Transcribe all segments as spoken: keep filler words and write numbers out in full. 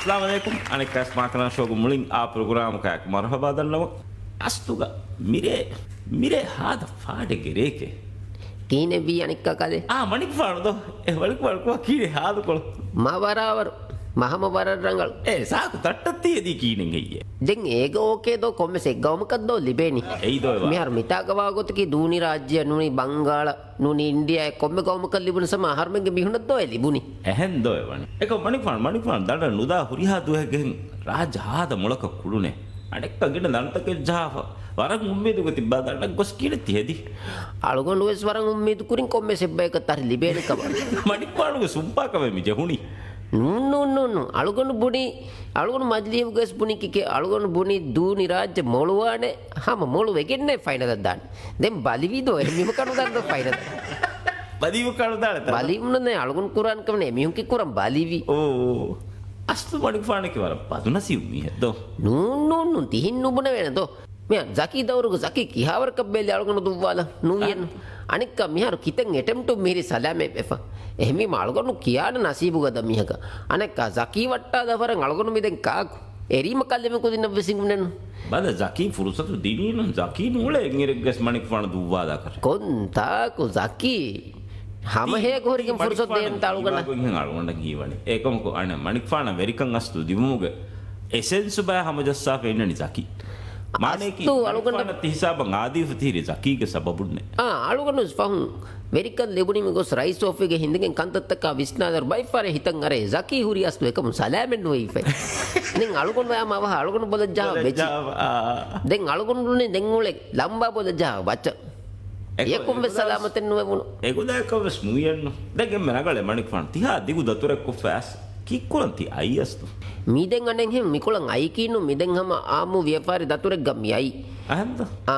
އައްސަލާމު ޢަލައިކުމް. އަނެއްކާވެސް މާކަނާ ޝޯގެ މުޅިން އާ ޕްރޮގްރާމަކާއެކު މަރުޙަބާ ދަންނަވަން. އަސްލުގަ މިރޭ، މިރޭ ހާދަ ފާޑެއްގެ ރެއެކޭ. ކިހިނެއްވީ އަނެއްކާ ކަލޭ؟ އާ، މަނިކުފާނު ދޯ. އެ ވަޅިކު ވަޅިކު ކީރި ހާދަކޮޅު. މަ ވަރާވަރު، މަ ހަމަ ވަރަށް ރަނގަޅު. އޭ، ސާކު ތައްޓަށް ތިޔަދީ ކީނެއް ހެއްޔޭ؟ ދެން އޭގަ އޯކޭ ދޯ، ކޮންމެސް އެއްގައުމަކަށް ދޯ ލިބޭނީ. އެއީ ދޯ އެވާ. މިހާރު މިތާގަ ވާގޮތަކީ ދޫނި ރާއްޖެއަށް ނޫނީ ބަންގާޅަށް ނޫނީ އިންޑިއާއަށް ކޮންމެ ގައުމަކަށް ލިބުނު ސަމާ އަހަރުމެންގެ މީހުނަށް ދޯ އެ ލިބުނީ. އެހެން ދޯ އެވަނީ. އެކަމް މަނިކުފާނު، މަނިކުފާނު ދަނޑަށް ނުދާ ހުރިހާ ދުވަހެއްގެ ހެން ރާއްޖެ ހާދަ މޮޅަކަށް ކުޅުނޭ. އަނެއްކާ ގިނަ ދަނޑުތަކެއް ޖަހާފަ. ވަރަށް އުއްމީދުގަ ތިއްބާ ދަނޑަށް ގޮސް ކީނެއް ތި ހެދީ. އަޅުގަނޑު ވެސް ވަރަށް އުއްމީދު ކުރިން ކޮންމެސް އެއްބަޔަކަށް ތަރި ލިބޭނެ ކަމަށް. މަނިކުފާނުގެ ސުންޕާ ކަމެއް މި ޖެހުނީ. ނޫން، ނޫން، ނޫން، ނޫން. އަޅުގަނޑު ބުނީ، އަޅުގަނޑު މަޖިލީހުގައި ވެސް ބުނި ކިކޭ، އަޅުގަނޑު ބުނީ ދޫނި ރާއްޖެ މޮޅުވާނެ ހަމަ މޮޅު ވެގެންނޭ ފައިނަލަށް ދާނެ. ދެން ބަލިވީ ދޯ އެ މީހުން ކަނުދާން ދޯ ފައިނަލަށް. ބަލިވު ކަނުދާނެ ތަ. ބަލިވުނު ނޭ އަޅުގަނޑު ކުރާން ކަމެއް ނޭ މީހުން ކި ކުރަން ބަލިވީ. އޯ. އަސްލު މަނިކުފާނަކީ ވަރަށް ބަދުނަސީބު މީހެއް ދޯ. ނޫން، ނޫން، ނޫން. ތިހިން ނުބުނެވޭނެ ދޯ. މިހާ ޒަކީ ދައުރުގަ ޒަކީ ކިހާވަރަކަށް ބޭލި އަޅުގަނޑު ދުއްވާލަ ނުވިއެއްނު. އަނެއްކާ މިހާރު ކިތަން އެޓެމްޕްޓު މިހިރި ސަލާމަތް ވެފަ. އެހެންވީމަ އަޅުގަނޑު ކިޔާނެ ނަސީބުގަ ދަ މީހަކަށް. އަނެއްކާ ޒަކީ ވައްޓާލާ ފަރަން އަޅުގަނޑު މިދެން ކާކު؟ އެރީމަ ކަލެމެ ކުދިންނަށް ވެސް އިނގުނެއްނު. ބަލަ ޒަކީ ފުރުސަތު ދިނީނު. ޒަކީ ނޫޅޭ އެއްއިރެއްގަސް މަނިކުފާނު ދުއްވާލާކަށް. ކޮންތާކު ޒަކީ؟ ހަމަ ހޭ ކުހުރިގެން ފުރުސަތު ދޭންތަ އަޅުގަނޑަށް؟ އަޅުގަނޑަށް ހީވަނީ. އެކަމަކު އަނެއް މަނިކުފާނަށް ވެރިކަން އަސްލު ދިމުމުގެ އެސެންސު ބައި ހަމަޖައްސާފަ އިންނަނީ ޒަކީ. މާނައަކީ އަސްލު އަޅުގަނޑަށް މަނިކުފާނަށް ތި ހިސާބަށް އާދީފަ ތިހިރީ ޒަކީގެ ސަބަބުންނޭ. އާ، އަޅުގަނޑު ފަހުން ވެރިކަން ލިބުނީމަ ގޮސް ރައީސް އޮފީގެ ހިނދިގެން ކަންތައްތަކާ ވިސްނާލަރު ބައިފަރެ ހިތަށް އަރޭ ޒަކީ ހުރި އަސްލު އެކަމު ސަލާމެއް ނުވެވިފައި. ދެން އަޅުގަނޑު އައިމަ އަވަހަށް އަޅުގަނޑު ބޮލަށް ޖާ ބޮލަށް ވެއްޖެ. ޖާ، އާ. ދެން އަޅުގަނޑުން ދެން އުޅެ ލަނބާ ބޮލަށް ޖާ ވަޗަ. އެކު-، އެކުން ވެސް އެގުދާ ސަލާމަތެއް ނުވެވުނު. އެގުދާކަށް ވެސް ނުވިއެއްނު. ދެން އެންމެ ރަނގަޅެއް މަނިކުފާނު ތިހާ ދިގު ދަތުރެއް ކޮށްފަ އަސް ކީއްކުރަން ތި އައީ އަސްލު؟ މީ ދެން އަނެއްހެން މިކޮޅަށް އައިކީނު މި ދެން ހަމަ އާއްމު ވިޔަފާރި ދަތުރެއްގަ މި އައީ. އަހަންތަ؟ އާ.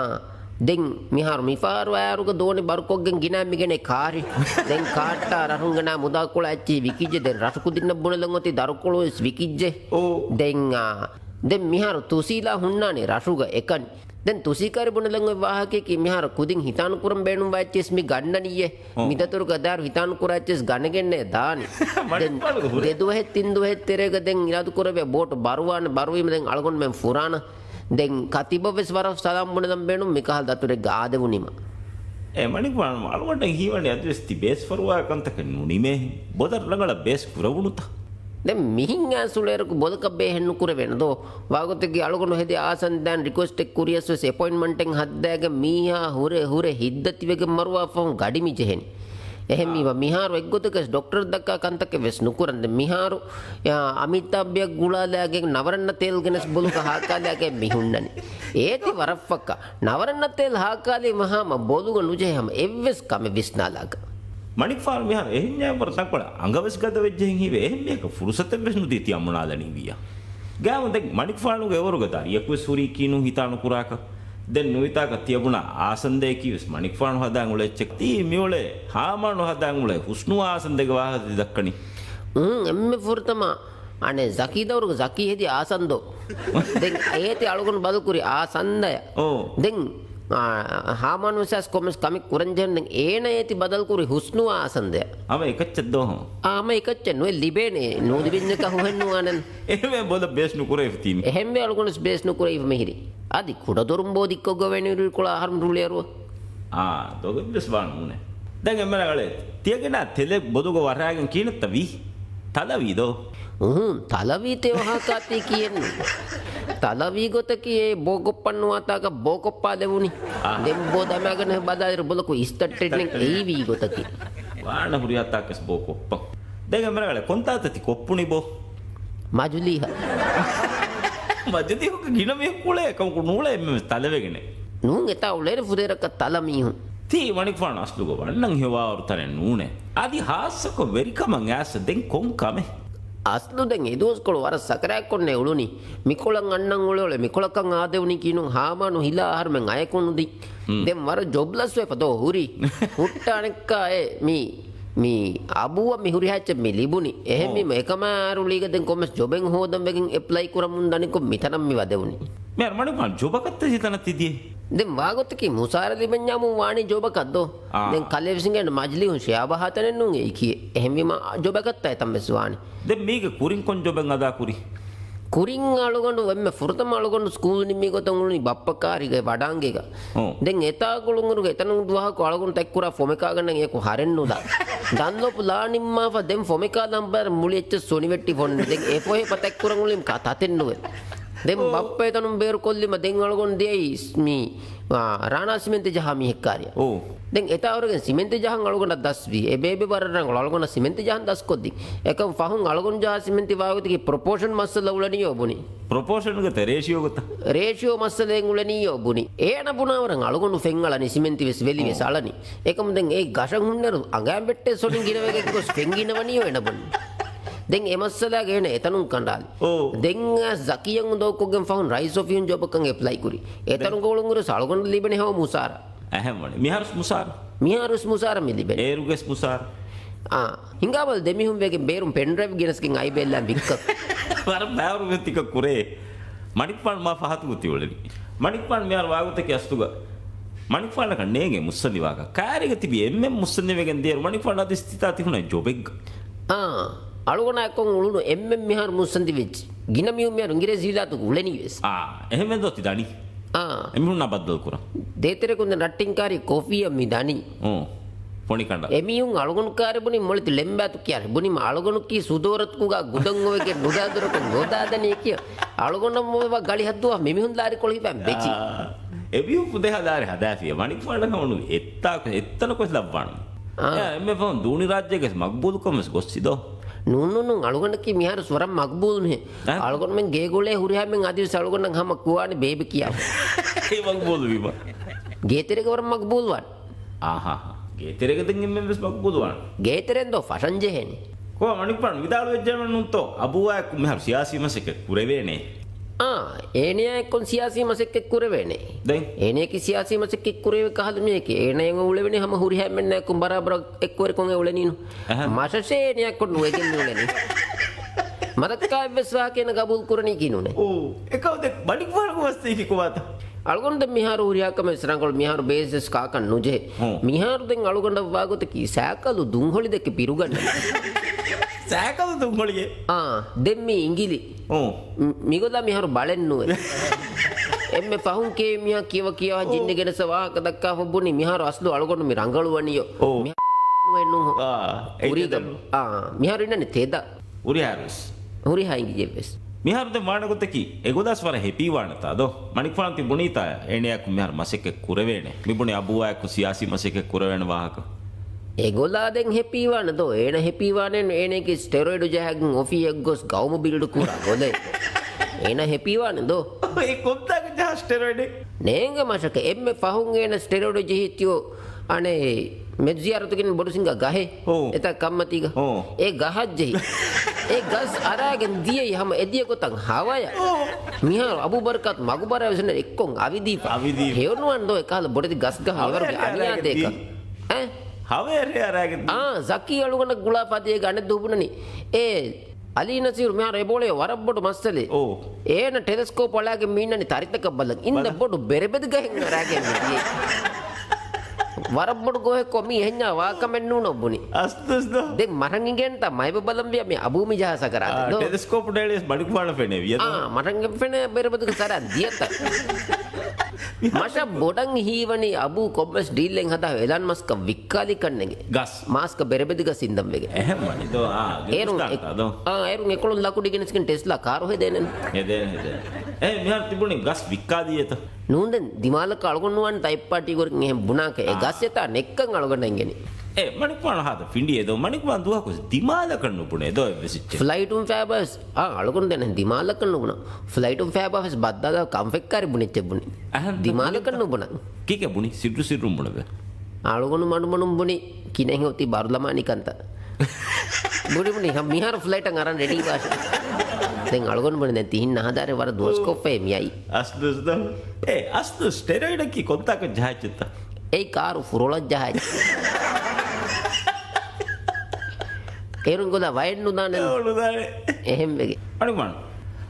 ދެން މިހާރު މިފަހަރު އަޔާރުގަ ދޯނި ބަރުކޮށްގެން ގިނަ މިގެނެ ކާރި. ދެން ކާއްޓާ ރަށުން ގެނާ މުދާކޮޅާ އެއްޗިހި ވިކިއްޖެ. ދެން ރަށު ކުދިންނަށް ބުނެލަން އޮތީ ދަރުކޮޅު ވެސް ވިކިއްޖެ. އޯ. ދެން، އާ، ދެން މިހާރު ތުސީލާ ހުންނާނެ ރަށުގަ އެކަނި. ދެން ތުސީ ކާރި ބުނެލަން އޮތް ވާހަކައަކީ މިހާރު ކުދިން ހިތާނު ކުރަން ބޭނުންވާ އެއްޗިސް މި ގަންނަނިއްޔޭ. އޯ. މި ދަތުރުގަ ދާރު ހިތާނު ކުރާ އެއްޗިސް ގަނެގެންނޭ ދާނީ. ދެން މަނިކުފާނުގެ ހުރެ. ދެ ދުވަހެއް ތިން ދުވަހެއް ތެރޭގަ ދެން އިރާދު ކުރެވޭ ބޯޓު ބަރުވާނެ، ބަރުވީމަ ދެން އަޅުގަނޑުމެން ފުރާނަ. ދެން ކަތީބަށް ވެސް ވަރަށް ސަލާމް ބުނެލަން ބޭނުން މިކަހަލަ ދަތުރެއްގަ އާދެވުނީމަ. އޭ މަނިކުފާނު އަޅުގަނޑަށް ހީވަނީ އަދިވެސް ތި ބޭސް ފަރުވާ ކަންތަކެއް ނުނިމޭހެން. ބޮލަށް ރަނގަޅަށް ބޭސް ކުރެވުނުތަ؟ ދެން މިހިން އައިސް އުޅޭއިރަކު ބޮލަކަށް ބޭހެއް ނުކުރެވޭނެ ދޯ؟ ވާގޮތެއްގެ އަޅުގަނޑު ހެދި އާސަން ދާން ރިކުއެސްޓެއް ކުރިޔަސް ވެސް އެޕޮއިންޓްމަންޓެއް ހައްދާގެން މީހާ ހުރެ ހުރެ ހިތްދަތިވެގެން މަރުވާ ފަހުން ގަޑި މި ޖެހެނީ. އެހެން އާ. މީވާ މިހާރު އެއްގޮތަކަށް ޑޮކްޓަރަށް ދައްކާ ކަންތަކެއް ވެސް ނުކުރަން. ދެން މިހާރު، އާ، އަމިތާބް ބިޔަށް ގުޅާލާގެން ނަވަރަންނަ ތޭލް ގެނެސް ބޮލުގަ ހާކާލާގެން މި ހުންނަނީ. އޭތި ވަރަށް ފައްކާ. ނަވަރަންނަ ތޭލް ހާކާލީމަ ހަމަ ބޮލުގަ ނުޖެހޭ ހަމަ އެއްވެސް ކަމެއް ވިސްނާލާކަށް. މަނިކުފާނު މިހާރު އެހެންޏާ ވަރަށް ތަންކޮޅެއް އަނގަ ވެސް ގަދަ ވެއްޖެހެން ހީވޭ، އެހެން މީހަކަށް ފުރުސަތެއް ވެސް ނުދީ ތި އަމުނާލަނީ ވިއްޔާ. ގާމު ދެން މަނިކުފާނުގެ އެވަރުގަ ދަރިޔަކު ވެސް ހުރީ ކީނު ހިތާނު ކުރާކަށް. ދެން ނުވިތާކަށް ތިޔަބުނާ އާސަންދަޔަކީ ވެސް މަނިކުފާނު ހަދާން އުޅޭ އެއްޗެއް. ތީ މިއުޅޭ ހާމާނު ހަދާން އުޅޭ ހުސްނު އާސަންދެގެ ވާހަކަ ތި ދައްކަނީ. އުން، އެންމެ ފުރަތަމަ އަނެއް ޒަކީ ދައުރުގެ ޒަކީ ހެދި އާސަންދޯ. ދެން އޭތި އަޅުގަނޑު ބަދަލުކުރި އާސަންދަޔަ. އޯ. ދެން، އާ، ހާމާނު ވެސް ކޮންމެސް ކަމެއް ކުރަން ޖެހެން ދެން އޭނަ އޭތި ބަދަލުކުރި ހުސްނު އާސަންދަޔަ. ހަމަ އެކައްޗެއް ދޯ ހަމަ؟ އާ، ހަމަ އެކައްޗެއް ނުވެ ލިބޭނެ. ނޫދިބިންޏަކަށް ހުހެއްނުވާނެން. އެހެންވެ ބޮލަށް ބޭސް ނުކުރެވިފަ ތީމި. އެހެންވެ އަޅުގަނޑު ވެސް ބޭސް ނުކުރެވިފަ މިހިރީ. އަދި ކުޑަދޮރުން ބޯ ދިއްކޮށްގަ ވެނިރު ކޮޅަށް އަހަރުން ރުޅިއަރުވަ. އާ، ދޮގެއްވެސް ވާން ނޫނޭ. ދެން އެންމެ ރަނގަޅޭ. ތިޔަގެނާ ތެލެއް ބޮލުގަ ވަރާގެން ކީނަތަ ވީ؟ ތަލަވީ ދޯ؟ އުހުން، ތަލަވީ ތެ ވާހަކަ ތީ ކިޔެން. ތަލަވީ ގޮތަކީ އެ ބޯކޮށްޕަން ނުވާތާކަށް ބޯކޮށްޕާލެވުނީ. އާ. ދެން ބޯ ދަމާގަނެ ބަލާލިރު ބޮލަކު އިސްތައްޓެއްނެއް އެއީ ވީ ގޮތަކީ. ވާނަ ހުރިހާ ތާކަސް ބޯކޮށްޕަން. ދެން އެންމެ ރަނގަޅޭ ކޮންތާތަ ތި ކޮށްޕުނީ ބޯ؟ މަޖުލީހަށް. މަޖުލީހުގަ ގިނަ މީހުން އުޅޭ ކަމަކު ނޫޅޭ އެންމެ ތަލަވެގެނެއް. ނޫން އެތާ އުޅޭނެ ފުދޭރަކަށް ތަލަ މީހުން. ތީ މަނިކުފާނު އަސްލުގަ ވަންނަން ހެވާވަރު ތަނެއް ނޫނޭ. އަދި ހާއްސަކޮށް ވެރިކަމަށް އައިސް ދެން ކޮން ކަމެއް؟ އަސްލު ދެން އެދުވަސްކޮޅު ވަރަށް ސަކަރާތްކޮށްނޭ އުޅުނީ. މިކޮޅަށް އަންނަން އުޅެ އުޅެ މިކޮޅަކަށް އާދެވުނީ ކީނު ހާމާނު ހިލާ އަހަރުމެން އަޔަކު ނުދީ. ހުން. ދެން ވަރަށް ޖޮބްލަސް ވެފަ ދޯ ހުރީ. ހުއްޓާނެއްކާ އެ މީ މި އަބޫއަށް މި ހުރިހާ އެއްޗެއް މި ލިބުނީ. އެހެންވީމަ އެކަމާ އަރުޅީގަ ދެން ކޮންމެސް ޖޮބެއް ހޯދަން ވެގެން އެޕްލައި ކުރަމުން ދަނިކޮށް މިތަނަށް މި ވަދެވުނީ. މިހާރު މަނިކުފާނު ޖޮބަކަށްތަ ތިތަނަށް ތި ދިޔަ؟ ދެން ވާގޮތަކީ މުސާރަ ލިބެންޏާމުން ވާނީ ޖޮބަކަށް ދޯ؟ އާ. ދެން ކަލޭ ވިސިނގެން މަޖިލީހުން ޝެއާ ބަހާ ތަނެއް ނޫން އެއީކީ. އެހެންވީމަ ޖޮބަކަށްތަ އެތަން ވެސް ވާނީ. ދެން މީގެ ކުރިން ކޮން ޖޮބެއް އަދާ ކުރީ؟ ކުރިން އަޅުގަނޑު އެންމެ ފުރަތަމަ އަޅުގަނޑު ސްކޫލް ނިންމި ގޮތަށް އުޅުނީ ބައްޕަ ކާރިގަ ވަޑާނގޭގަ. އޮ. ދެން އެތާ ގުޅުންއިރުގަ އެތަނުން ދުވަހަކު އަޅުގަނޑު ތަތްކުރާ ފޮމެކާގަންނަން އެކު ހަރެއްނުލާ. ޑަންލޮޕް ލާ ނިންމާފަ ދެން ފޮމެކާ ލަނބަރ މުޅި އެއްޗެއް ސޮނިވެއްޓި ފޮން. ދެން އެ ފޮހެ ތަތްކުރަން އުޅީމަ ތަތެއްނުވެ. ދެން އޮ. ބައްޕަ އެތަނުން ބޭރުކޮށްލީމަ ދެން އަޅުގަނޑު ދިޔައީ މީ، އާ، ރާނާ ސިމެންތި ޖަހާ މީހެއް ކާރިއަށް. އޮ. ދެން އެތާ އުރެގެން ސިމެންތި ޖަހަން އަޅުގަނޑަށް ދަސްވީ. އެ ބޭބެ ވަރަށް ރަނގަޅު. އަޅުގަނޑަށް ސިމެންތި ޖަހަން ދަސްކޮށްދިން. އެކަމް ފަހުން އަޅުގަނޑު ޖަހާ ސިމެންތި ވާގޮތަކީ ޕްރޮޕޯޝަން މައްސަލަ އުޅެނީޔޯ ބުނި. ޕްރޮޕޯޝަންގެ ތެ ރޭޝިއޯ ގޮތަށް؟ ރޭޝިއޯ މައްސަލައެއް އުޅެނީޔޯ ބުނި. އޭނަ ބުނާވަރަށް އަޅުގަނޑު ފެން އަޅަނީ، ސިމެންތި ވެސް ވެލި ވެސް އޮ. އަޅަނީ. އެކަމް ދެން އެ ގަށަށް ހުންނައިރު އަނގައިން ވެއްޓޭ ސޮނިން ގިނަވެގެން ގޮސް ފެން ގިނަވަނީޔޯ އޭނަ ބުނި. ދެން އެ މައްސަލާގެ އޭނަ އެތަނުން ކަނޑާލި. އޯ. ދެން ޒަކީއަށް އުނދަގޫކޮށްގެން ފަހުން ރައީސް އޮފީހުން ޖޮބަކަށް އެޕްލައި ކުރި. އެތަނުގަ އުޅުންއިރު އަޅުގަނޑަށް ލިބެނީ ހަމަ މުސާރަ. އެހެން ވަނީ. މިހާރުސް މުސާރަ. މިހާރުސް މުސާރަ މި ލިބެނީ. އޭރުގެސް މުސާރަ. އާ. ހިނގާބަލަ ދެމީހުން ވެގެން ބޭރުން ޕެންޑްރައިވް ގެނެސްގެން އައިބެއްލާން ވިއްކަ. ވަރަށް ބައިވަރު ތިކަ ކުރޭ. މަނިކުފާނު މާ ފަހަތުގަ ތި އުޅެނީ. މަނިކުފާނު މިހާރު ވާގޮތަކީ އަސްލުގަ. މަނިކުފާނަކަށް ނޭނގެ މުއްސަނދިވާކަށް. ކާރީގަ ތިބި އެންމެން މުއްސަނދިވެގެން ދިޔައިރު މަނިކުފާނު އަދި ސިތާ ތިހުނަ ޖޮބެއްގަ. އާ، އަޅުގަނޑާ އެއްކޮށް އުޅުނު އެންމެން މިހާރު މުއްސަނދި ވެއްޖެ. ގިނަ މީހުން މިހާރު އިނގިރޭސި ވިލާތުގަ އުޅެނީ ވެސް. އާ، އެހެންވެ ދޯ ތި ދަނީ. އާ. އެމީހުންނާ ބައްދަލު ކުރަން. ދޭތެރެކުން ދެން ރައްޓިން ކާރި ކޮފީއަށް މި ދަނީ. އޯ. ފޮނި ކަނޑާ. އެމީހުން އަޅުގަނޑު ކާރި ބުނި މޮޅެތި ޅެންބާތު ކިޔާ. ބުނި މަ އަޅުގަނޑު ކީ ސުދޯރަތުކުގާ ގުދަން އޮވެގެން ނުދާ ދުރަކުން ނޯދާ ދަނީ ކިޔާ. އަޅުގަނޑަށް މޮވެވާ ގަޅި ހައްދުވާ މިމީހުން ލާރި ކޮޅު ހިފާން ބެޗި. އާ. އެމީހުން ފުދޭހާ ލާރި ހަދާފިޔަ. މަނިކުފާނަށް ހަމަނު އެއްތާކު އެއްތަނަކު ވެސް ލައްވާނު. އާ. އެ، އެންމެ ފަހުން ދޫނި ރާއްޖޭގެ މަގްބޫލުކަން ވެސް ގޮއްސި ދޯ. ނޫން، ނޫން، ނޫން. އަޅުގަނޑަކީ މިހާރު ވަރަށް މަގްބޫލު މީހެއް. އަ؟ އަޅުގަނޑުމެން ގޭގުޅޭ ހުރިހާ މެން އަދިވެސް އަޅުގަނޑަށް ހަމަ ކުވާނެ ބޭބެ ކިޔާ. އެ މަގްބޫލު ވީމަ. ގޭތެރޭގަ ވަރަށް މަގްބޫލު ވާނެ. އާހާ. ގޭތެރޭގަ ދެން އެންމެން ވެސް މަގްބޫލު ވާނެ. ގޭތެރޭން ދޯ ފަށަން ޖެހޭނެ. ކޯ މަނިކުފާނު ވިދާޅުވެއްޖެ ނޫންތޯ؟ އަބޫއާއެކު މިހާރު ސިޔާސީ މަސައްކަތް ކުރެވޭނެ. އާ، އޭނަޔާ އެއްކޮން ސިޔާސީ މަސައްކަތް ކުރެވޭނެ. ދެން؟ އޭނަޔަކީ ސިޔާސީ މަސައްކަތް ކުރެވޭ ކަހަލަ މީހެކޭ. އޭނަޔަށް އުޅެވެނީ ހަމަ ހުރިހާ މެންނާއެކު ބަރާބަރަށް އެއްކުވެރިކޮށް އުޅެނީނު. އަހަ. މަށަށޭ އޭނަޔަކު ނުވެގެން މިއުޅެނީ. މަދަކާ އެއްވެސް ވާހަކައެއް ނަގަބޫލު ކުރަނީކީ ނޫނޭ. އޯ، އެކަމަކު ދެން މަނިކުފާނަކު ވަސްތައް ކިކުވާތަ؟ އަޅުގަނޑު ދެން މިހާރު ހުރިހާ ކަމެއް ވެސް ރަނގަޅު، މިހާރު ބޭސް ވެސް ކާކަށް ނުޖެހޭ. ހުން. މިހާރު ދެން އަޅުގަނޑަށް ވާގޮތަކީ ސައިކަލު ދުންހޮޅި ދެކެ ބިރުގަންނަން. ސައިކަލު ދުންހޮޅިއެއް؟ އާ، ދެން މީ އިނގިލި. ހުން. މި-، މިގޮތަށް މިހާރު ބަޅެއް ނުވޭ. އެންމެ ފަހުން ކޭ މީހާ ކިޔަވަ ކިޔަވާ ހުން. ޖިންނި ގެނެސް ވާހަކަ ދައްކާފަ ބުނި މިހާރު އަސްލު އަޅުގަނޑު މި ރަނގަޅުވަނީޔޯ. ހުން. މި ނުވޭ ނޫން. އާ، އެއް ހުރީގަ. ތެދަ. އާ، މިހާރު އިންނަނީ ތެދަށް. ހުރިހާ ވެސް. ހުރިހާ އިނގިއެއްވެސް. މިހާރު ދެން ވާނެ ގޮތަކީ، އެގޮލާސް ވަރަށް ހެޕީ ވާނެތާ ދޯ؟ މަނިކުފާނު ތި ބުނީތާ، އޭނަޔާކު މިހާރު މަސައްކަތް ކުރެވޭނެ. މި ބުނި އަބޫއާއެކު ސިޔާސީ މަސައްކަތް ކުރެވޭނެ ވާހަކަ. އެގޮލާ ދެން ހެޕީ ވާނެ ދޯ؟ އޭނަ ހެޕީ ވާނެ އޭނައަކީ ސްޓެރޮއިޑު ޖަހައިގެން އޮފީހަށް ގޮސް ގައުމު ބިލްޑް ކުރާ ގޮލައެއް. އޭނަ ހެޕީ ވާނެ ދޯ؟ އެ ކޮންތާކަށް ޖަހާ ސްޓެރޮއިޑެއް؟ ނޭނގެ މަށަކަށް އެންމެ ފަހުން އޭނަ ސްޓެރޮއިޑު ޖެހިއްޖެޔޯ. އަނެއް މެދު ޒިޔާރަތުގެ ބޮޑު ސިނގާ ގަހެއް. އޯ. އެތާ ކަންމަތީގަ. އޯ. އެ ގަހަށް ޖެހި. އެ ގަސް އަރާގެން ދިޔައީ ހަމަ އެދިޔަ ގޮތަށް ހަވަޔަށް. އޯ. މިހާރު އަބޫބަރަކާތު މަގުބަރާ ވެސް އެއްކޮށް އަވިދީފަ. އަވިދީފަ. ހެޔޮނުވާން ދޯ އެކަހަލަ ބޮޑެތި ގަސްގަހަށް ހަވަޔަށް އެވަރުގެ އަރާގެން އަނިޔާތޭކަ. ދިޔަ. އެ؟ ހަވަޔަށް އަރާގެން ދިޔަ. އާ، ޒަކީ އަޅުގަނޑަށް ގުޅާފަ ދިޔައިގެ އަނެއް ދުވަހު ބުނަނީ. އޭ، އަލީ ނަސީރު މިހާރު އެބޯޅަޔަށް ވަރަށް ބޮޑު މައްސަލައެއް. އޯ. އޭނަ ޓެލެސްކޯޕް އަޅާގެން މި އިންނަނީ ތަރިތަކަށް ބަލަން. އިންދަ ބަލަ. ބޮޑު ބެރެބެދު ގަހެއް އަރާގެން މި ދިޔައީ. ވަރަށް ބޮޑު ގޯހެއްކޮށް މީ އެހެންޏާ ވާކަމެއް ނޫނޯ ބުނި. އަސްދުސް ދޯ. ދެން މަށަށް އިނގޭންތަ މައިބަ ބަލަން ވިޔަ މި އަބޫ މި ޖަހާ ސަކަރާތެއް އާ، ދޯ. ޓެލެސްކޯޕް ޑޭޅިޔަސް މަނިކުފާނަށް ފެނޭ ވިޔަ ދޯ. އާ، މަށަށް ފެނޭ ބެރެބެދުގަ ސަރާ ދިޔަތަ. މަށަށް ބޮޑަށް ހީވަނީ އަބޫ ކޮންމެސް ޑީލްއެއް ހަދާ އެލާން މަސްކަށް ވިއްކާލި ކަންނެގެ. ގަސް. މާސްކަ ބެރެބެދިގަސް އިންދަން ވެގެން. އެހެން ވަނީ ދޯ، އާ، އޭރުން އެ-، އާ، އޭރުން އެކޮޅުން ލަކުޑި ގެނެސްގެން ޓެސްލާ ކާރު ހެދޭނެ. ހެދޭނެ، ހެދޭނެ. އޭ، މިހާރު ތިބުނީ ގަސް ވިއްކާލީ އެތަ؟ ނޫން ދެން ދިމާލަކަށް އަޅުގަނޑު ނުވާނެ ތައް އެއްޕާޓީ ގޮރެއް އެހެން ބުނާކަށް. އެ އާ. ގަސް އެތާ ނެއްކަން އަޅުގަނޑަށް އެނގެނީ. އޭ، މަނިކުފާނު ހާދަ ފިނޑިއޭ ދޯ، މަނިކުފާނު ދުވަހަކު ދިމާލަކަށް ނުބުނޭ ދޯ އެއްވެސް އެއްޗެއް. ފްލައިޓުން ފައިބާސް، އާ، އަޅުގަނޑު ދެން ދިމާލަކަށް ނުބުނާ. ފްލައިޓުން ފައިބާސް ބައްދާލާ ކަންފަތްކާރި ބުނިއްޗެއް ބުނި. އަހަން، ދިމާލަކަށް ނުބުނާ. ކީކޭ ބުނި؟ ސިއްރު ސިއްރުން ބުނެވޭ. އަޅުގަނޑު މަޑުމަޑުން ބުނި ކިނެހި އޮތީ ބަރުލަމާނި ކަންތައް. ބުނި ބުނި، ހަ، މިހާރު ފްލައިޓަށް އަރަން ރެޑީ ވާށޭ. ދެން އަޅުގަނޑު ބުނި ދެން ތިހިން ނަހަދާރެ ވަރަށް ދުވަސްކޮށްފައޭ މިއައީ. އަސްދުސް ދޯ. އޭ، އަސްދުސް ސްޓެރޮއިޑަކީ ކޮންތާކަށް ޖަހާ އެއްޗެއްތަ؟ އެއީ ކާރު ފުރޮޅަށް ޖަހާ އެއްޗެއް. އޭރުން ގޮލާ ވައެއް ނުދާނެ. އޭ، ނުދާނެ. އެހެން ވެގެ. އަނިކުމާނު،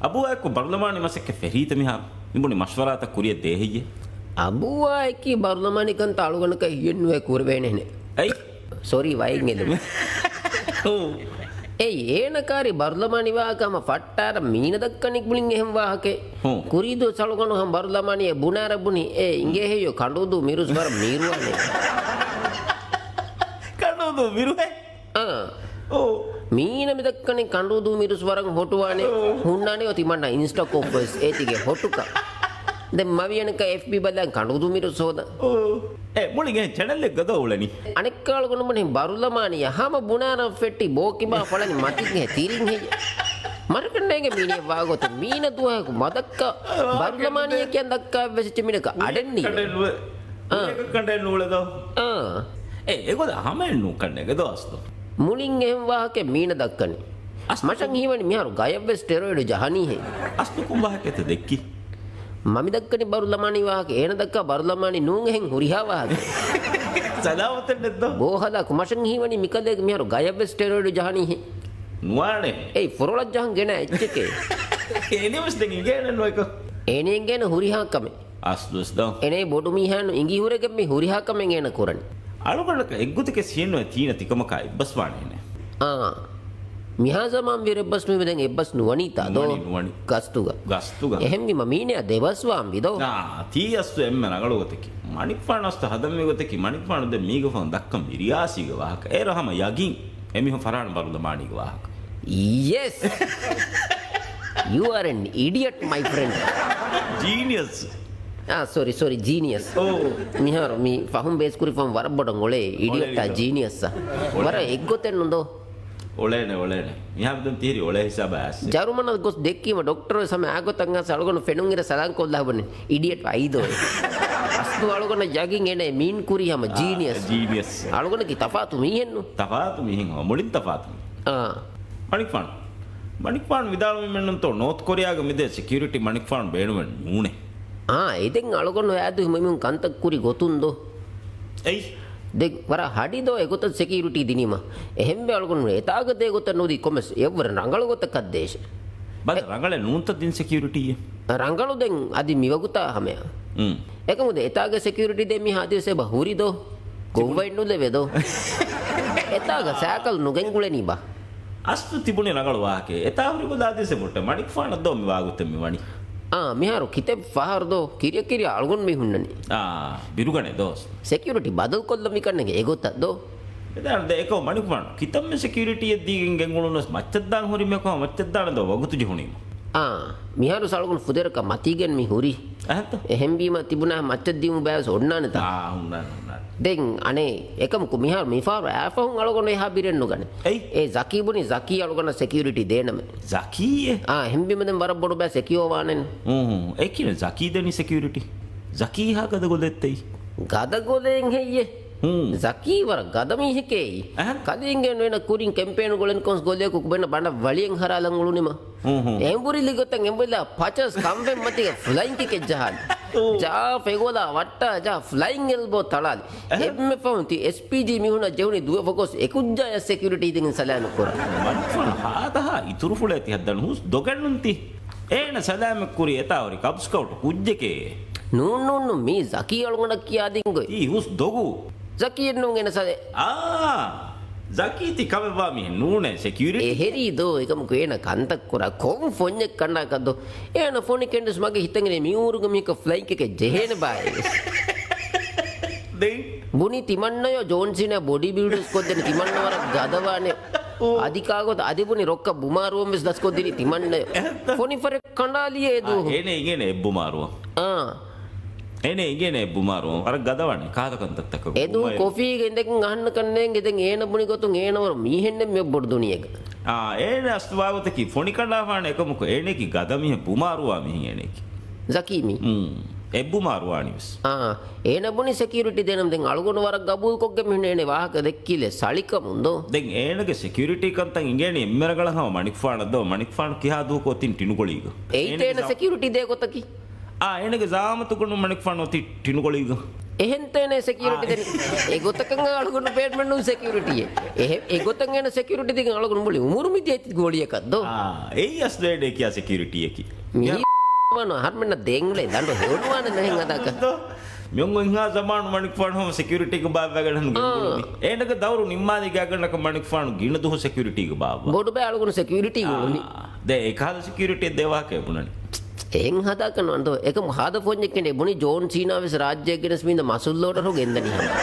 އަބޫއާއެކު ބަރުލަމާނީ މަސައްކަތް ފެށީތަ މިހާރު؟ މިބުނި މަޝްވަރާތައް ކުރިޔަށް ދޭ ހެއްޔޭ؟ އަބޫއާއެކީ ބަރުލަމާނީ ކަންތައް އަޅުގަނޑަކަށް ހިޔެއްނުވޭ ކުރެވޭނެހެނެއް. އައި؟ ސޮރީ، ވައެއް އެލުމަށް. އޫ. އޭ، އޭނަ ކާރި ބަރުލަމާނި ވާހަކަ ހަމަ ފައްޓާރަ މީނަ ދައްކަނީ ބުނިން އެހެން ވާހަކައެއް. ހޫ. ކުރީދޫ ސަޅުގަނޑު ހަމަ ބަރުލަމާނިއެއް ބުނާރަ ބުނި، އޭ، އިނގޭ ހެއްޔޯ ކަނޑޫދޫ މިރުސް ވަރަށް މީރުވާނެ. ކަނޑޫދޫ މިރުހެއް؟ އާ. އޯ. މީނަ މި ދައްކަނީ ކަނޑޫދޫ މިރުސް ވަރަށް ހޮޓުވާނެ. އޯ. ހުންނާނެ އޮތީ މަންނަ އިންސްޓާކޮށް ވެސް އޭތިގެ ހޮޓުކަ. ދެން މަވިޔަނަކަ އެފްބީ ބަލާ ކަނޑޫދޫ މިރުސް ހޯދަ. އޯ. އޭ، މުޅި ގެ ޗެނަލް އެއްގަ ދޯ އުޅެނީ. އަނެއްކާ އަޅުގަނޑު ބުނި ބަރުލަމާނިޔާ ހަމަ ބުނާރަ ފެއްޓި ބޯކިބާ ފަޅަނި މަތިން ހެ ތިރިން ހެއްޔެ. މަރަކަންނޭގެ މީނިއެއް ވާގޮތެއް މީނަ ދުވަހަކު މަދައްކަ ބަރުލަމާނިޔާ ކިޔަން ދައްކާ ވެސް އެއްޗެއް މީނަކަ އަޑެއް ނީ. ކަނޑެއް ނުވެ. އާ. ކަނޑެއް ނޫޅެދޯ. އާ. އޭ، އެގޮތަށް ހަމައެއް ނޫކަންނޭގެ ދޯ އަސްލު. މުޅިން އެހެން ވާހަކައެއް މީނަ ދައްކަނީ. އަސްލު. މަށަށް ހީވަނީ މިހާރު ގަޔަށްވެސް ސްޓެރޮއިޑް ޖަހަނީހޭ. އަސްލު ކޮން ވާހަކައެއްތަ ދެއްކީ؟ މަ މި ދައްކަނީ ބަރުލަމާނީ ވާހަކަ، އޭނަ ދައްކާ ބަރުލަމާނީ ނޫން އެހެން ހުރިހާ ވާހަކަ. ސަލާމަތެއް ނެއްދޯ؟ ބޯހަލާކު މަށަށް ހީވަނީ މިކަލޭގެ މިހާރު ގަޔަށްވެސް ސްޓެރޮއިޑް ޖަހަނީހޭ. ނުވާނެ. އެއީ ފުރޮޅަށް ޖަހަން ގެނަ އެއްޗެކޭ. އޭނަ ވެސް ދެން އިނގޭނެ ނުވެކޮ. އޭނަ އިނގޭނެ ހުރިހާ ކަމެއް. އަސްލުސް ދޯ. އޭނަ ބޮޑު މީހާނު އިނގި ހުރެގެން މި ހުރިހާ ކަމެއް އޭނަ ކުރަނީ. އަޅުގަނޑަކަށް އެއްގޮތަކަށް ސިއްޔެންނުވެ ތީނަ ތިކަމަކާ އެއްބަސްވާނެހެނެއް. އާ. މިހާ ޒަމާން ވީރަ އެއްބަސްނުވީމަ ދެން އެއްބަސް ނުވަނީތާ ދޯ؟ ނުވަނީ، ނުވަނީ. ގަސްތުގަ. ގަސްތުގަ. އެހެންވީމަ މީނަޔާ ދެބަސްވާން ވީ ދޯ؟ އާ، ތީ އަސްލު އެންމެ ރަނގަޅު ގޮތަކީ. މަނިކުފާނު އަސްލު ހަދަންވީ ގޮތަކީ މަނިކުފާނު ދެން މީގަފަހުން ދައްކަން ވިރިޔާސީގެ ވާހަކަ. އޭރު ހަމަ ޔަގީން އެމީހުން ފަރާން ބަރުލަމާނީގެ ވާހަކަ. Yes! You are an idiot, my friend. ޖީނިއަސް. އާ، ސޮރީ، ސޮރީ، ޖީނިއަސް. އޯ. މިހާރު މި ފަހުން ބޭސްކުރި ފަހުން ވަރަށް ބޮޑަށް އޮޅޭ އިޑިއަޓާ އޮޅޭ. ޖީނިއަސްއަށް. އޮޅޭ. ވަރަށް އެއްގޮތެއް ނުދޯ؟ އޮޅޭނެ، އޮޅޭނެ. މިހާރު ދެން ތިހިރީ އޮޅޭ ހިސާބަށް އައިސް. ޖަރުމަނަށް ގޮސް ދެއްކީމަ ޑޮކްޓަރު ވެސް ހަމަ އާގޮތަށް އައިސް އަޅުގަނޑު ފެނުން އިރަށް ސަލާން ކޮށްލާ ބުނި. އިޑިއެޓް އައިދޯ. އަސްލު އަޅުގަނޑަށް ޔަގީން އޭނަ މީން ކުރީ ހަމަ އާ، ޖީނިއަސް. ޖީނިއަސް. އަޅުގަނޑަކީ ތަފާތު މީހެއްނު. ތަފާތު މީހެއް ހަމަ މުޅިން ތަފާތު. އާ. މަނިކުފާނު. މަނިކުފާނު ވިދާޅުވީމެއްނުންތޯ ނޯތް ކޮރިއާގެ މިދޭ ސެކިއުރިޓީ މަނިކުފާނު ބޭނުމެއް ނޫނޭ. އާ، އެ ދެން އަޅުގަނޑު އައިދޫ މިމީހުން ކަންތައް ކުރި ގޮތުން ދޯ؟ އެއް. ދެން ވަރަށް ހަޑި ދޯ އެގޮތަށް ސެކިއުރިޓީ ދިނީމަ. އެހެންވެ އަޅުގަނޑު އެތާގަ ދޭ ގޮތަށް ނުދީ ކޮންމެސް އެއްވަރަށް ރަނގަޅު ގޮތަކަށް ދޭށެ. ބަލަ އެ- ރަނގަޅެއް ނޫންތަ ދިން ސެކިއުރިޓީއެއް؟ ރަނގަޅު ދެން އަދި މިވަގުތާ ހަމަޔަށް. އުން. އެކަމުދެ އެތާގެ ސެކިއުރިޓީ ދޭ މީހާ އަދިވެސް އެބަ ހުރި ދޯ؟ ގޮއްވައެއް ނުލެވޭ ދޯ؟ އެތާގަ ސައިކަލް ނުގެންގުޅެނީ ބާ؟ އަސްލު ތިބުނީ ރަނގަޅު ވާހަކައެއް. އެތާ ހުރި ބަލާ އަދިވެސް އެބަހުއްޓޭ. މަނިކުފާނަށް ދޯ މި ވާގޮތެއް މި ވަނީ؟ އާ، މިހާރު ކިތައް ފަހަރު ދޯ ކިރިޔަ ކިރިޔަ އަޅުގަނޑު މީހުންނަނީ. އާ، ބިރުގަނެ ދޯ. ސެކިއުރިޓީ ބަދަލުކޮށްލަން މިކަންނޭނގެ އެގޮތަށް ދޯ؟ ދެކޯ މަނިކުފާނު ކިތައްމެ ސެކިއުރިޓީއެއް ދީގެން ގެންގުޅުނަސް މައްޗަށްދާން ހުރި މެކޯ މައްޗަށްދާނެ ދޯ ވަގުތު ޖެހުނީމަ. އާ، މިހާރު ސަޅުގަނޑު ފުދޭވަރަކަށް މަތީގެން މި ހުރީ. އެހެންތަ؟ އެހެންވީމަ ތިބުނާ މައްޗަށް ދިއުމު ބައިވެސް އޮންނާނެތާ؟ އާ، އޮންނާނެ، އޮންނާނެ. ދެން އަނެއް އެކަމަކު މިހާރު މިފަހަރު އައިފަހުން އަޅުގަނޑު އެހާ ބިރެއް ނުގަނެ. އެއް. އޭ ޒަކީ ބުނި ޒަކީ އަޅުގަނޑަށް ސެކިއުރިޓީ ދޭނަމޭ. ޒަކީއޭ؟ އާ، އެހެންވީމަ ދެން ވަރަށް ބޮޑު ބައި ސެކިއޯ ވާނެން. އުނހު. އެކިނެ ޒަކީ ދެނީ ސެކިއުރިޓީ. ޒަކީ ހާ ގަދަ ގޮލެއްތައީ؟ ގަދަ ގޮލޭން ހެއްޔޭ؟ ހުން. ޒަކީ ވަރަށް ގަދަ މީހެކޭ. އެހެން؟ ކަލޭނގެ ނުވެނަ ކުރިން ކެމްޕޭނު ގޮޅެން ކޮންސް ގޮލެއަކު ބެނަ ބަނޑަށް ވަޅިއެއް ހަރާލަން އުޅުނިމަ. ހުން، ހުން. އެނބުރިލި ގޮތަށް އެނބުރިލާ ޕަޗަސް ކަންފެން މަތީގަ ފްލައިން ކިކެއް ޖަހާލި. އޫ. ޖާ ފެގޯލާ ވައްޓާ ޖާ ފްލައިން އެލްބޯ ތަޅާލި. އެހެން؟ އެންމެ ފަހުން ތި އެސްޕީޖީ މީހުންނަށް ޖެހުނީ ދުވެފަކޮސް އެކުއްޖާޔަށް ސެކިއުރިޓީ ދިން ސަލާމަތް ކުރަން. މަނިކުފާނު ހާދަހާ އިތުރުފުޅޭ ތި ހައްދަން ހުސް ދޮގެއްނުން ތި. އޭނަ ސަލާމަތް ކުރީ އެތާ ހުރި ކަބް ސްކައުޓް ކުއްޖެކޭ. ނޫން، ނޫން، ނޫން، މީ ޒަކީ އަޅުގަނޑަށް ކިޔާދިން ގޮތް. ތީ ހުސް ދޮގު. ޒަކީއެއްނޫން އޭނަ ސަލެ. އާ، ޒަކީ ތި ކަމެއްވާ މީހެއް ނޫނޭ ސެކިއުރިޓީ. އެހެރީ ދޯ، އެކަމަކު އޭނަ ކަންތައް ކުރާ ކޮން ފޮންޏެއް ކަނޑާކަށް ދޯ؟ އޭނަ ފޮނި ކެނޑިސް މަގެ ހިތަށް އެރޭ މި އުމުރުގަ މީހަކަށް ފްލައިން ކިކެއް ޖެހޭނެ ބާއޭ. ދެން؟ ބުނީ ތިމަންނަޔޯ ޖޯން ސީނާ ބޮޑީ ބިލްޑަރސް ކޮށްދެން ތިމަންނަ ވަރަށް ގަދަވާނެ. އޯ. އަދި ކާގޮތަށް އަދި ބުނި ރޮއްކަ ބުމާރުވަން ވެސް ދަސްކޮށްދިނީ ތިމަންނަޔޯ. އެހެންތަ؟ ފޮނި ފަރެއް ކަނޑާލިޔޭ އެ އާ، ދުވަހު. އޭނެ އިނގޭނެ އެއްބުމާރުވަން. އާ. އޭނެ އިނގޭނެ އެއްބުމާރުވަން. ވަރަށް ގަދަވާނެ ކާދަ ކަންތައްތަކަކު. އެ ދުވަހު ބުމާރުވަން. ކޮފީގަ އިނދެގެން އަހަންނަކަށް ނޭނގެ ދެން އޭނަ ބުނި ގޮތުން އޭނަ ވަރު މީހެއްނެއް މި ބޮޑު ދުނިޔޭގަ. އާ، އޭނެ އަސްލު ވާގޮތަކީ ފޮނި ކަނޑާފާނެ އެކަމަކު އޭނެކީ ގަދަ މީހެއް ބުމާރުވާ މީހެއް އޭނެކީ. ޒަކީ މީ. އުން. އެއްބުމާރުވާނިވެސް. އާ، އޭނަ ބުނި ސެކިއުރިޓީ ދޭނަމަ ދެން އަޅުގަނޑު ވަރަށް ގަބޫލުކޮށްގެން މިހުން އޭނެ ވާހަކަ ދެއްކިލެ ސަޅިކަމުން ދޯ؟ ދެން އޭނަގެ ސެކިއުރިޓީ ކަންތައް އިނގޭނީ އެންމެ ރަނގަޅަށް ހަމަ މަނިކުފާނަށް ދޯ؟ މަނިކުފާނު ކިހާ ދުވަހަކު އޮތީން ޓިނުގޮޅީގަ. އެއީ އޭނަގެ ތޭނަ ޒާ- ސެކިއުރިޓީ ދޭ ގޮތަކީ؟ އާ، އޭނަގެ ޒާމަތުގަނޑު މަނިކުފާނު އޮތީ ޓިނުގޮޅީގަ. އެހެންތޭނެ ސެކިއުރިޓީ ދެނީ. އެގޮތަކަށް އަޅުގަނޑު ބޭޑްމެންޓުން ސެކިއުރިޓީއެއް. އެހެ-، އެގޮތަށް އޭނަ ސެކިއުރިޓީ ދިގަން އަޅުގަނޑު މުޅި އުމުރު މި ދޭތި ގޮޅިއަކަށް ދޯ؟ އާ، އެއީ އަސްލޭޑޭ ކިޔާ ސެކިއުރިޓީއަކީ. މީ ވަނު އަހަރުމެންނަށް ދޭން އުޅޭ ދަނޑު ހެޔޮނުވާނެ ނަހެން އަދާކަށް. ދޯ؟ މިއޮން އެހާ ޒަމާނު މަނިކުފާނު ހަމަ ސެކިއުރިޓީގެ ބާއްވައިގަނޑަން ގެންގުޅުނީ. އާ. އޭނަގެ ދައުރު ނިންމާލި ގާގަނޑަކަށް މަނިކުފާނު ގިނަ ދުހު ސެކިއުރިޓީގެ ބާއްވާ. ބޮޑުބައި އަޅުގަނޑު ސެކިއުރިޓީ އާ. ގުޅުނީ. ދެ އެކަހަލަ ސެކިއުރިޓީ ދެވާކަ ބުނަނީ. އެހެން ހަދާކަށް ނުވާނެ ދޯ. އެކަމު ހާދަ ފޯންޏެއް ކެނޑޭ ބުނި ޖޯން ސީނާ ވެސް ރާއްޖެއަށް ގެނެސް މީނދަ މަސުލޯޑަރު ގެންދަނީ ހަމަ.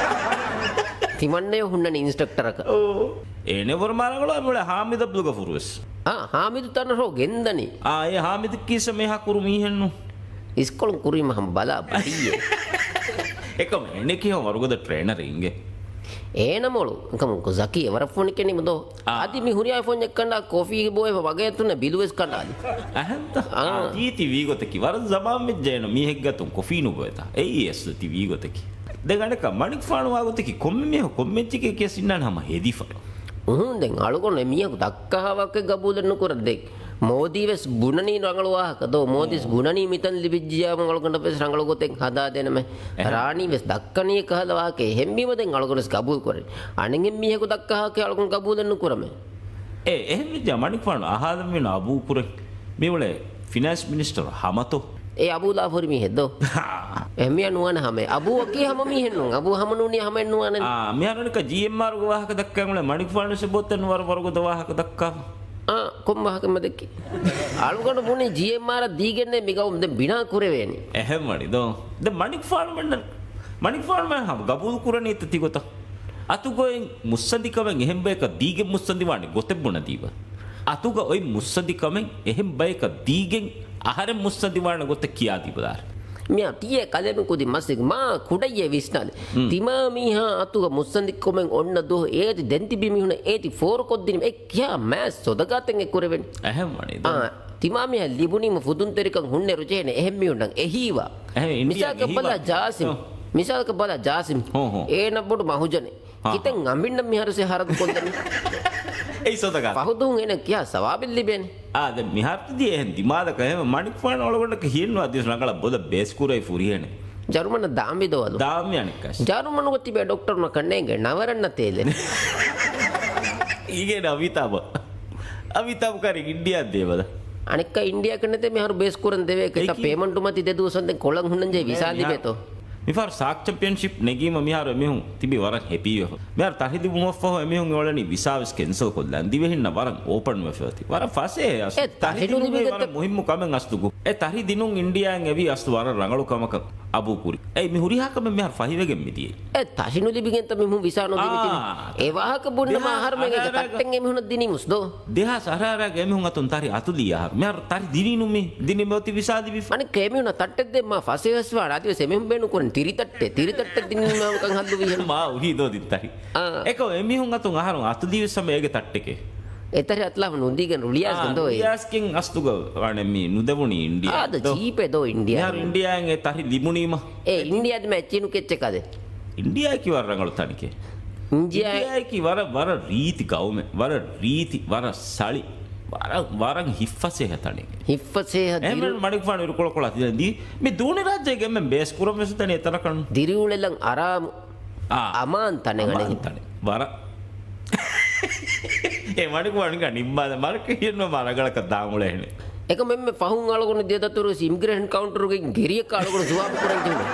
ތިމަންނަޔަށް ހުންނަނީ އިންސްޓްރަކްޓަރަކަށް. އޯ. އޭނެ ވަރު މާރަނގަޅު އަމިއުޅެ ހާމިދު އަބްދުލްގަފޫރު ވެސް. އާ، ހާމިދު ތަނަށް ހޯ ގެންދަނީ. އާ، އޭ ހާމިދު ކީސް މޭހާ ކުރު މީހެއްނު. އިސްކޮޅުން ކުރީމަ ހަމަ ބަލާ ބަޑިއޭ. އެކަމް އޭނެ ކިހަ ވަރުގަދަ ޓްރޭނަރެއް އިނގޭ. އޭނަ މޮޅު. އެކަމު ޒަކީ އެވަރަށް ފޯނި ކެނި މުދޯ. އާ. އަދި މި ހުރިހާ ފޯންޏެއް ކަނޑާ ކޮފީ ބޯއެ ވަގޭތުން ބިލު ވެސް ކަނޑާލި. އަހަންތަ؟ އާ. އާ، ތީ ތި ވީގޮތަކީ. ވަރަށް ޒަމާން ވެއްޖެ އޭނަ މީހެއްގަތުން ކޮފީ ނުބޮއެތާ. އެއީ އެސް ތި ވީގޮތަކީ. ދެން އަނެއްކާ މަނިކުފާނު ވާގޮތަކީ ކޮންމެ މީހަކު ކޮންމެ އެއްޗެކޭ ކިޔަސް އިންނާނެ ހަމަ ހެދިފަ. އުހުން ދެން އަޅުގަނޑު އެ މީހަކު ދައްކާ ވާހަކަ ގަބޫލެއް ނުކުރަން ދެން. މޯދީ ވެސް ބުނަނީ ރަނގަޅު ވާހަކަ ދޯ؟ މޯދީސް އޯ. ބުނަނީ މިތަން ލިބިއްޖިޔާމު އަޅުގަނޑަށް ވެސް ރަނގަޅު ގޮތެއް ހަދާދޭނަމޭ. އެހެން. ރާނީ ވެސް ދައްކަނީ އެކަހަލަ ވާހަކައެއް. އެހެންވީމަ ދެން އަޅުގަނޑު ވެސް ގަބޫލު ކުރަނީ. އަނެއްހެން މީހަކު ދައްކާ ވާހަކައެއް އަޅުގަނޑު ގަބޫލެއް ނުކުރަމޭ. އޭ، އެހެން ވެއްޖާ މަނިކުފާނު އަހާލަން މީނު އަބޫ ކުރެން. މިއުޅޭ ފިނޭންސް މިނިސްޓަރު ހަމަތޯ؟ އޭ އަބޫ ލާފުރި މީހެއް ދޯ؟ އެ މީހާ ނުވާނެ ހަމަ. އަބޫ އަކީ ހަމަ މީހެއް ނޫން. އަބޫ ހަމަ ނޫނީ ހަމައެއް ނުވާނެ. އާ، މިހާރު ނިކަ ޖީއެމްއާރުގެ ވާހަކަ ދައްކަން އުޅޭ މަނިކުފާނު ސެބޯތެއް ނުވަރަ ވަރުގަދަ ވާހަކަ ދައްކާފަ. އާ، ކޮން ވާހަކަ މަ ދެއްކި؟ އަޅުގަނޑު ބުނި ޖީއެމްއާރަށް ދީގެންނޭ މި ގައުމު ދެން ބިނާ ކުރެވޭނީ. އެހެން ވަނީ ދޯ. ދެން މަނިކުފާނުމެންނަށް، މަނިކުފާނުމެން ހަމަ ގަބޫލު ކުރަނީތަ ތިގޮތަށް؟ އަތުގައި މުއްސަނދިކަމެއް އެހެން ބަޔަކަށް ދީގެން މުއްސަނދިވާނެ ގޮތެއް ބުނަދީބަ. އަތުގަ އޮތް މުއްސަނދިކަމެއް އެހެން ބަޔަކަށް ދީގެން އަހަރެން މުއްސަނދިވާނެ ގޮތެއް ކިޔާދީބަލާރި. މިއާ ތިޔޭ ކަލޭމެން ކުދި މަސް މާ ކުޑައްޔޭ ވިސްނާލި. ހުން. ތިމާ މީހާ އަތުގަ މުއްސަނދިކަމެއް އޮންނަ ދުވަހު އޭތި ދެން ތިބި މީހުން އޭތި ފޯރުކޮށްދިނީމަ އެ ކިޔާ މާތް ސޮދަގާތެއް އެ ކުރެވެން. އެހެން ވަނީ ދޯ. އާ، ތިމާ މީހާ ލިބުނީމަ ފުދުންތެރިކަން ހުންނެރު ޖެހޭނެ އެހެން މީހުންނަށް އެހީވާ. އެހެން އިންޑިޔާ މިސާލަކަށް ބަލާ އެހީވާ. ޖާސިމް. ހުން. މިސާލަކަށް ބަލާ ޖާސިމް. ހުން، ހުން. އޭނަ ބޮޑު މަހުޖަނެއް. ހާ، ކިތައް ހާ. އަނބިންނަށް މިހާރު ސެ ހަރަދު ކޮށްލަނީ؟ އެއީ ސޮދަގާ. ފަހުދުހުން އޭނަ ކިހާ ސަވާބެއް ލިބޭނެ؟ އާ، ދެން މިހާރު ތިދިޔަ އެހެން ދިމާލަކަށް އެހެން މަނިކުފާނު އަޅުގަނޑަކަށް ހިޔެއްނު އަދިވެސް ރަނގަޅަށް ބޮލަށް ބޭސް ކުރައި ފުރިހެނެއް. ޖަރުމަނަށް ދާންވީ ދޯ އަލު؟ ދާންވީ އަނެއްކާސް. ޖަރުމަނުގަ ތިބޭ ޑޮކްޓަރުންނަށް ކަންނޭނގެ ނަވަރަންނަށް ތޭލެ. އީގޭނެ އަމިތާބަށް. އަމިތާބް ކާރި އިންޑިޔާ ދޭބަލަ. އަނެއްކާ އިންޑިޔާ ކަންނެތެ މިހާރު ބޭސް ކުރަން ދެވޭ ކެތަ އެކި. ޕޭމަންޓު މަތި ދެ ދުވަސް ވަންދެން ކޮޅަން ހުންނަން ޖެހި ވިސާ މިހާރު ލިބޭތޯ. މިފަހަރު ސާކް ޗެމްޕިއަންޝިޕް ނެގީމަ މިހާރު އެމީހުން ތިބި ވަރަށް ހެޕީވެފަ. މިހާރު ތަށި ލިބުމަށްފަހު އެމީހުން އެއޮޅެނީ ވިސާވެސް ކެންސަލް ކޮށްލާން. ދިވެހިންނަށް ވަރަށް އޯޕަން ވެފަ އޮތީ. ވަރަށް ފަސޭހަ އަސް. އެ ތަށި ތަށި ނުލިބި ނުލިބިގެން ވަރަށް މުހިއްމު ކަމެއް އަސްލު ގު. އެ ތަށި ދިނުން އިންޑިޔާއިން އެވީ އަސްލު ވަރަށް ރަނގަޅު ކަމަކަށް އަބޫ ކުރި. އެ މި ހުރިހާ ކަމެއް މިހާރު ފަހިވެގެން މިދިޔައީ. އެ ތަށި ނުލިބިގެންތަ މިހުން ވިސާ ނުދީ މިތިބީ. އާ. އެ ވާހަކަ ބުންނަމަ ދެހާސް އަހަރުމެންގެ އަހަރާގަ ތައްޓެއް އެމީހުނަށް ދިނީ މުސްދޯ. ދެހާސް އަހަރާގަ އެމީހުން އަތުން ތަށި އަތުލީ އަހަރު. މިހާރު ތަށި ދިނީ ނުމީ. ދިނީ މި އޮތީ ވިސާ ލިބިފަ. އަނެއްކާ އެމީހުނަށް ތައްޓެއް ދޭ މާ ފަސޭހަ ވެސް ވާނެ. އަދިވެސް އެމީހުން ބޭނުން ކުރަން ތިރި ތައްޓެއް. ތިރި ތައްޓެއް ދިނީމާ ކަން ހައްލުވީހެން. މާ އުހީ ދޯ ދިން ތަށި. އާ. އެކަމް އެމީހުން އަތުން އަހަރުން އަތުލީ ވެސް ހަމަ އޭގެ ތައްޓެކޭ. އެތަށި އަތުލާފަ ނުދީގެން ރުޅިޔާސްގެން ދޯ އޭ. ރުޅިޔާސްގެން އަސްލުގަ ވާނެ މި ނުދެވުނީ އިންޑިޔާ އާދަ ދޯ. ޖީޕެއް ދޯ އިންޑިޔާ. މިހާރު އިންޑިޔާއިން އެ ތަށި ލިބުނީމަ. އޭ އިންޑިޔާ ދިމަ އެއްޗިނު ކެއްޗެއް ކާދެ. އިންޑިޔާއަކީ ވަރަށް ރަނގަޅު ތަނެކޭ. އިންޑިޔާ އިންޑިޔާއަކީ ވަރަށް، ވަރަށް ރީތި ގައުމެއް، ވަރަށް ރީތި، ވަރަށް ސަޅި، ވަރަށް، ވަރަށް ހިތްފަސޭހަ ތަނެއް. ހިތްފަސޭހަ ދިރި. އެހެން މަނިކުފާނު އިރުކޮޅަކޮޅަށް ދިނަ ދީ، މި ދޫނި ރާއްޖޭގެ އެންމެން ބޭސް ކުރަން ވެސް ދަނީ އެތަނަކަށް. ދިރިއުޅެލަން އަރާމު. އާ. އަމާން ތަނެއް އަނެއް. އަމާން ތަނެއް. ވަރަށް. އެ މަނިކުފާނުގެ ނިންމާލަ މަރަކަ ހިޔެއްނު މާ ރަނގަޅަކަށް ދާން އުޅޭހެނެއް. އެކަމް އެންމެ ފަހުން އަޅުގަނޑު ދެ ދަތުރު ވެސް އިމިގްރޭޝަން ކައުންޓަރުގެ ގެރިއަކަށް އަޅުގަނޑު ޖުވާބު ކުރަން ޖެހުނު.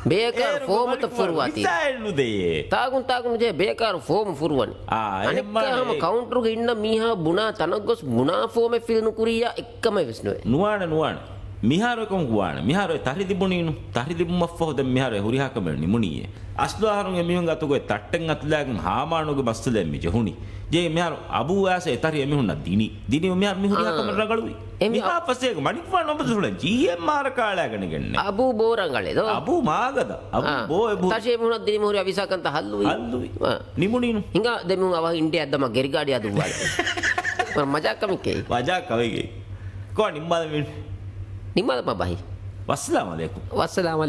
ބޭކާރު އޭރު ފޯމުތައް މަނިކުފާނު ފުރުވާތީ. ވިސާއެއް ނުދެޔޭ. ތާގުން ތާގުން ޖެހޭ ބޭކާރު ފޯމު ފުރުވަނީ. އާ، އަނެއްކާ އެހެން ހަމަ މަނެ. ކައުންޓަރުގެ އިންނަ މީހާ ބުނާ ތަނަށް ގޮސް ބުނާ ފޯމެއް ފިލް ނުކުރިއްޔާ އެއްކަމެއް ވެސް ނުވޭ. ނުވާނެ، ނުވާނެ. މިހާރު އެކަމަކު ވާނެ. މިހާރު އެ ތަށި ލިބުނީނު. ތަށި ލިބުމަށްފަހު ދެން މިހާރު އެ ހުރިހާ ކަމެއް ނިމުނީއޭ. އަސްލު އަހަރުން އެމީހުންގެ އަތުގައި ތައްޓެއް އަތުލާގެން ހާމާނުގެ މައްސަލައެއް މި ޖެހުނީ. ޖެހި މިހާރު އަބޫ އައިސް އެ ތަށި އެމީހުންނަށް ދިނީ. ދިނީ މިހާރު މި ހުރިހާ އާ. ކަމެއް ރަނގަޅުވީ. އެ މި މިހާ ފަސޭގެ މަނިކުފާނު އަބަދު ސުޅެން ޖީއެމް މާރަކާ އަޅާގަނެގެންނެ. އަބޫ ބޯ ރަނގަޅޭ ދޯ. އަބޫ މާގަދަ. އަބޫ އާ. ބޯ އެބު. ތަށި އެމީހުންނަށް ދިނީ މި ހުރިހާ ވިސާ ކަންތައް ހައްލުވީ. ހައްލުވީ. އާ. ނިމުނީނު. ހިނގާ ދެމީހުން އަވަހަށް އިންޑިޔާ ދަމާ ގެރިގާޑިއާ ދުއްވާލެ. މަޖާކަމެކޭ. މަޖާކަމެކޭ. ކޯ ނިންމާލަމިން. ނިންމާލަމާ ބަހި. ވައްސަލާމު ޢަލައިކުމް. ވައްސަލާމު